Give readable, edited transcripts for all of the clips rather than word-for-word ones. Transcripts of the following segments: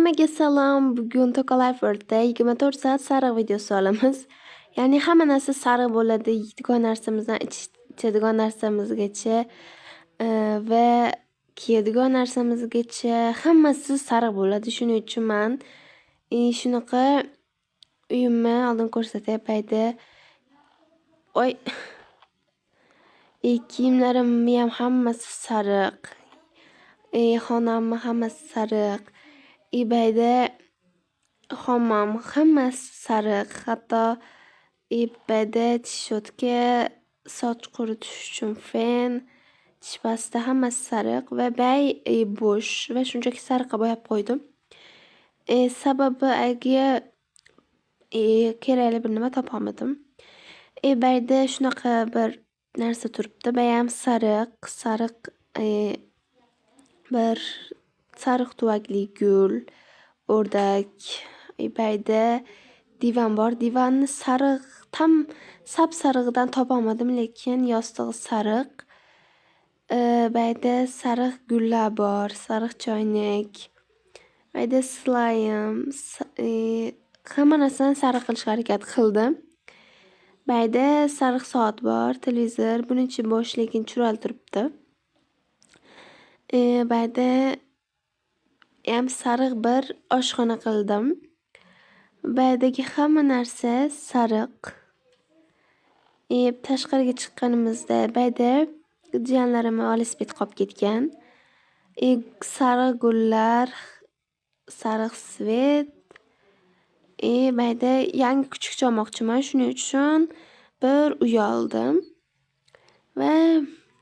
Hammaga salom. Bugun Toka Life World'da 24 soat sariq videosi olamiz. Ya'ni hamma narsa sariq bo'ladi. Yeydigan narsamizdan ichadigan narsamizgacha va kiyadigan narsamizgacha hammasi sariq bo'ladi. Shuning uchun man shunaqa uyimni oldin ko'rsatay payda. Oy. Kiyimlarimniyam hammasi sariq. Xonamni hammasi sariq. Bayda hammom hammasi sariq. Hatto bayda tish щётка, soch quritish uchun fen, tish pasta hammasi sariq va bay bo'sh va shunchaki sariqqa bo'yab qo'ydim. Sababi agar kerakli bir nima topolmadim. Bayda shunaqa bir narsa turibdi. Bayam sariq. Sariq bir sariq tuvakli gul, o'rdak. Bayda divan bor. Divanni sariq tam sap-sarig'idan topolmadim. Lekin yostig'i sariq. Bayda sariq gullar bor. Sariq choynak. Bayda slaym. Hamma narsani sariq qilishga harakat qildim. Bayda sariq soat bor. Televizor. Buni ichi bo'sh lekin chiroyli turibdi. Baydayam sariq bir oshxona qildim. Baydagi hamma narsa sariq. Tashqariga chiqqanimizda bayda jiyanlarimni velosipedi qolib ketgan. Sariq gullar, sariq свет. Bayda yangi kuchukcha olmoqchiman. Shuning uchun bir uy oldim. Va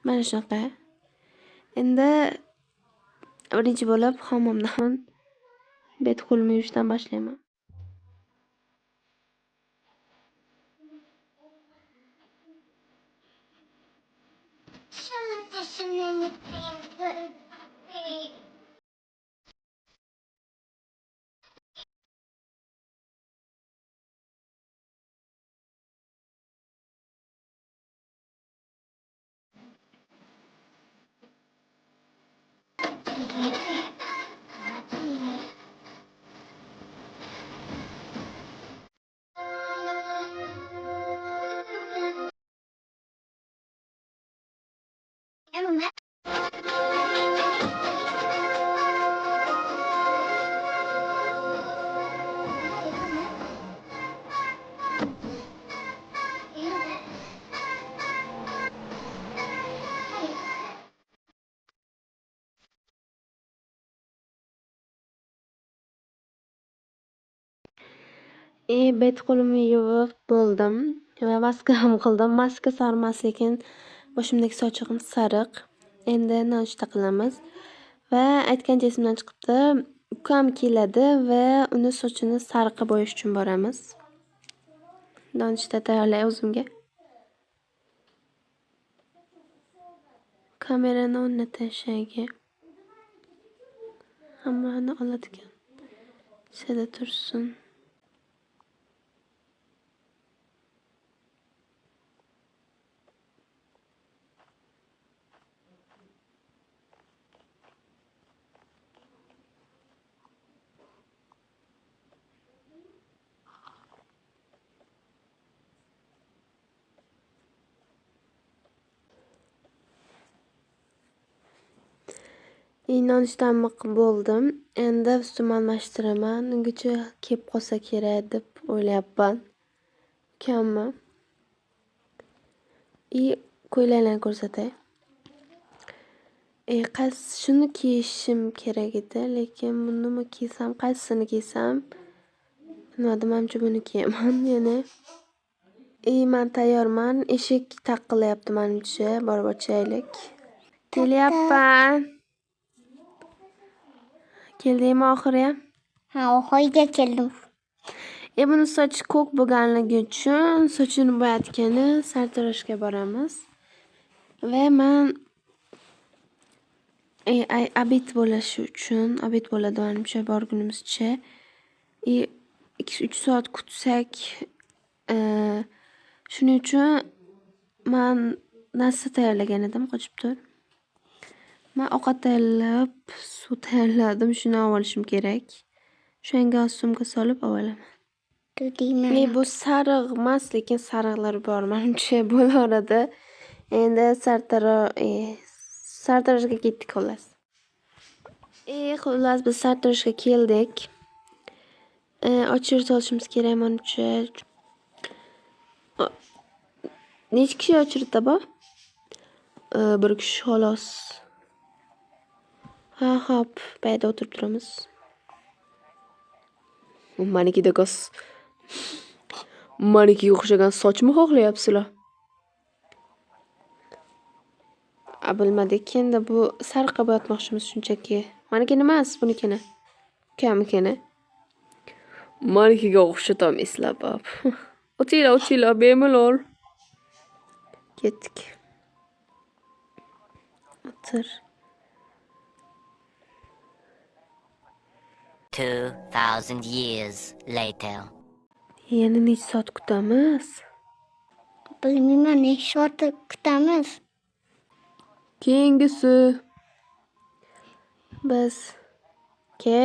mana shunaqa. Endi birinchi bo'lib hammomdan bet qo'limni yuvishdan boshlayman. Bet qo'limni yuvib bo'ldim va maska ham qildim. Maska sariq emas, lekin boshimdagi sochig'im sariq. Endi nonushta qilamiz. Va aytgancha esimdan chiqibdi. Ukam keladi va uni sochini sariqqa bo'yash uchun boramiz. Nonushta tayyorlay o'zimga. Kamerani o'rnatishga hammani oladigan sada tursin. Nonushtamni qilib bo'ldim. Endi ustimni almashtiraman. Ungacha kelib qolsa kerak deb o'ylayapman. Ukamni. Ko'ylaklarni ko'rsatay. Qaysi shuni kiyishim kerak edi, lekin bunimi kiysam, qaysisini kiysam bilmadim. Manimcha buni kiyaman yana. Man tayyorman. Eshik taqillayapti manimcha. Borib ochaylik. Kelyapman. Keldingmi oxiriyam? Ha, oxiriga keldim. Buni sochi ko'k bo'lganligi uchun sochini bo'yatgani sartaroshga boramiz. Va man obed bo'lishi uchun, obed bo'ladi manimcha borgunimizcha. 2-3 soat kutsak, shuning uchun man narsa tayyorlagan edim, qochib tur. Man ovqat tayyorlab, suv tayyorladim. Shuni olib olishim kerak. O'shanga sumka solib olaman. Deyman. Bu sariq emas, lekin sariqlar bor manimcha bo'laveradi. Endi sartaroshga ketdik xullas. Xullas biz sartaroshga keldik. Очередь olishimiz kerak manimcha. Nechi kishi очередь da bor? Bir kishi xolos. Ha hop, bu yerda o'tirib turamiz. Manikiga o'xshagan sochmi xohlayapsizlar? A bilmadik endi bu sariqqa bo'yatmoqchimiz shunchaki. Manikini emas, bunikini. Ukamnikini. Manikiga o'xshatolmaysizlar bab. O'tinglar, o'tinglar bemalol. Ketdik. O'tir. 2000 years later. Yana necha soat kutamiz? Bilmayman, necha soat kutamiz. Keyingisi. Biz ke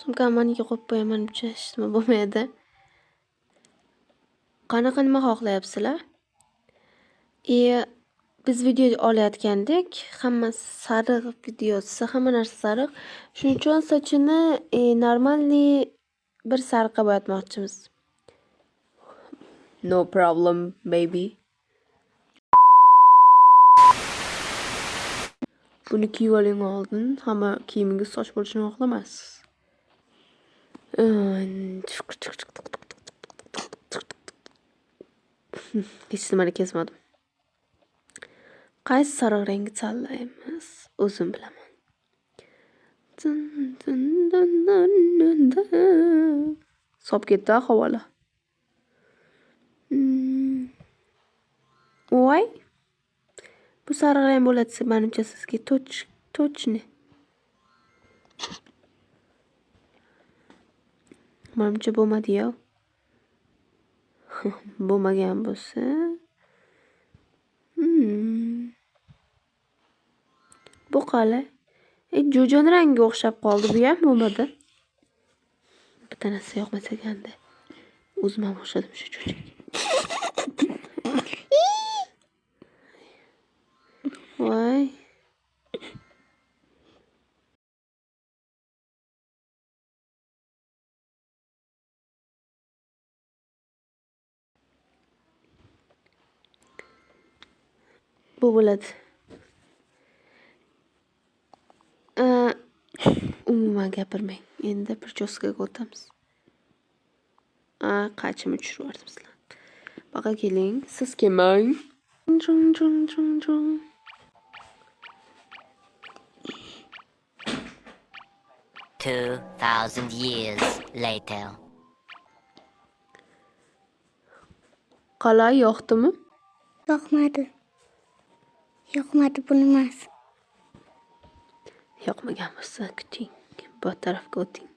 sumkani maniga qo'yib qo'yaman manimcha, hech nima bo'lmaydi. Qanaqa nima xohlayapsizlar? Biz video olayotgandik. Hammasi sariq videosi, hamma narsa sariq. Shuning uchun sochini нормальный bir sariqqa bo'yatmoqchimiz. No problem, baby. Buni kiyib oling oldin. Hamma kiyimingiz soch bo'lishini xohlamaysiz. Hech nimani kesmadim. Qaysi sariq rangni tanlaymiz? O'zim bilaman. Dun, dun, dun, dun, dun, dun. Solib ketdi havola. Voy. Bu sariq rang bo'ladi manimcha sizga точно. Manimcha bo'lmadi-ya. Bo'lmagan bo'lsa. Bu qalay? Jo'jon rangiga o'xshab qoldi. Bu ham bo'lmadi. Bitta narsa yoqmas ekanda. O'zim ham o'xshadim shu jo'jaga. Voy. Bu bo'ladi. Umuman gapirmang. Endi прическа ga o'tamiz. Qachimni tushirib yubordim sizlarni. Baqa keling, siz kelmang. Jung, jung, jung, jung. 2000 years later. Qalay yoqdimi? Yoqmadi. Yoqmadi, bu emas. Yoqmagan bo'lsa kuting. Bu tarafga o'ting.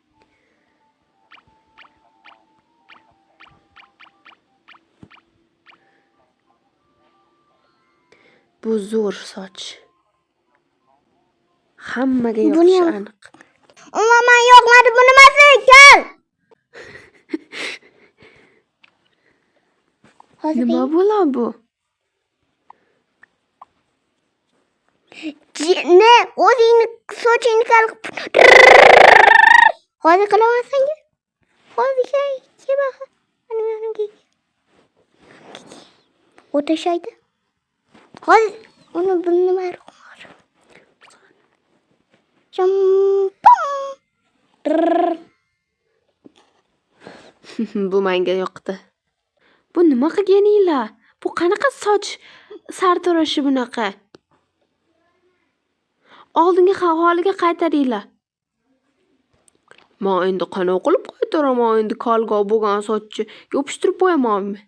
Bu zo'r soch. Hammaga Buni yoqishi ham aniq. Umuman yoqmadi, bu nimasi? Kel. Hozir Nima bo'la bu? Ne? O'zingni sochingni kal. Hozir qilaman senga. Hozir kel baqa. O'tashaydi. Hozir uni bir nima Shampun. Bu menga yoqdi. Bu nima qilganinglar? Bu qanaqa soch sartaroshi bunaqa? Oldingi holiga qaytaringlar. Men endi qanaqa qilib qaytaraman endi kalga bo'lgan sochni yopishtirib qo'yamanmi?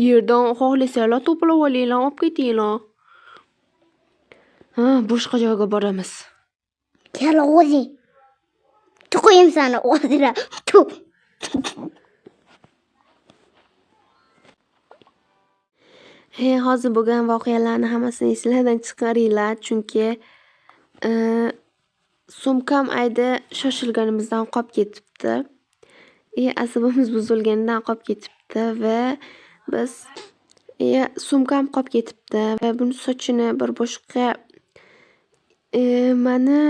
Yerdan xohlasanglar to'plab olinglar, olib ketinglar. Ha, boshqa joyga boramiz. Kel o'zing. Tuqayim seni o'zira. Tu. He, hozir bo'lgan voqealarni hammasini esinglardan chiqaringlar, chunki Sumkam ayda shoshilganimizdan qolib ketibdi. И asabimiz buzilganidan qolib ketibdi va biz sumkam qolib ketibdi va buni sochini bir boshqa mani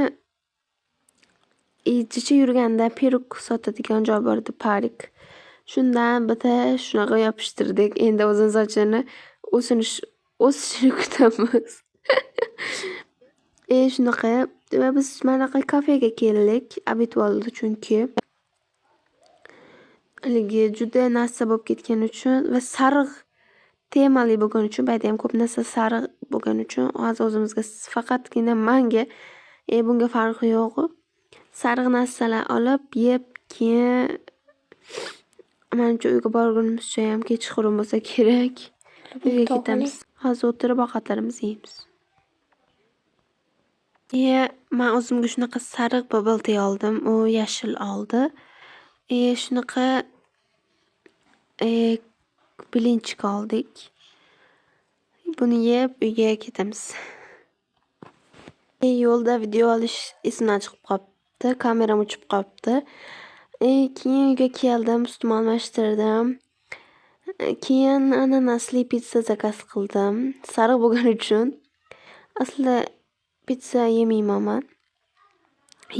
jicha yurganda peruk sotadigan joy bor edi parik. Shundan bitta shunaqa yopishtirdik. Endi o'zini sochini o'sishini kutamiz. И shunaqa va biz manaqa kafega keldik obid bo'ldi chunki. Haligi juda narsa bo'lib ketgani uchun va sariq temali bo'lgani uchun bu yerdayam ko'p narsa sariq bo'lgani uchun hozir o'zimizga faqatgina manga bunga farqi yo'q sariq narsalar olib yeb keyin manimcha uyga borgunimizchayam kechqurun bo'lsa kerak. Uyga ketamiz. Hozir o'tirib ovqatlarimizni yeymiz. Iye man o'zimga shunaqa sariq bubble tea oldim. U yashil oldi. И shunaqa blinchik oldik. Buni yeb uyga ketamiz. Yo'lda video olish esimdan chiqib qolibdi. Kameram o'chib qolibdi. Keyin uyga keldim ustimni almashtirdim. Keyin ananasli pitsa zakaz qildim. Sariq bo'lgani uchun. Aslida pitsa yemayman man.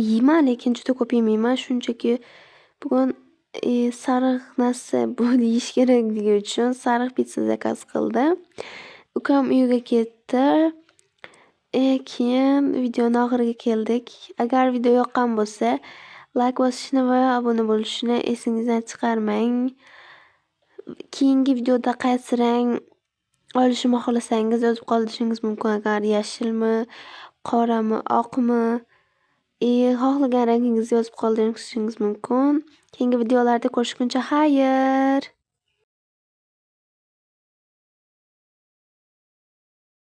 Yeyman lekin juda ko'p yemayman. Shunchaki bugun sariq narsa yeyish kerakligi uchun sariq pitsa zakaz qildim. Ukam uyiga ketdi. Keyin videoni oxiriga keldik. Agar video yoqqan bo'lsa layk bosishni va obuna bo'lishni esingizdan chiqarmang. Keyingi videoda qaysi rang olishimni xohlasangiz yozib qoldirishingiz mumkin. Agar yashilmi, qorami, oqmi и xohlagan rangingizni yozib qoldirishingiz mumkin. Keyingi videolarda ko'rishguncha xayr.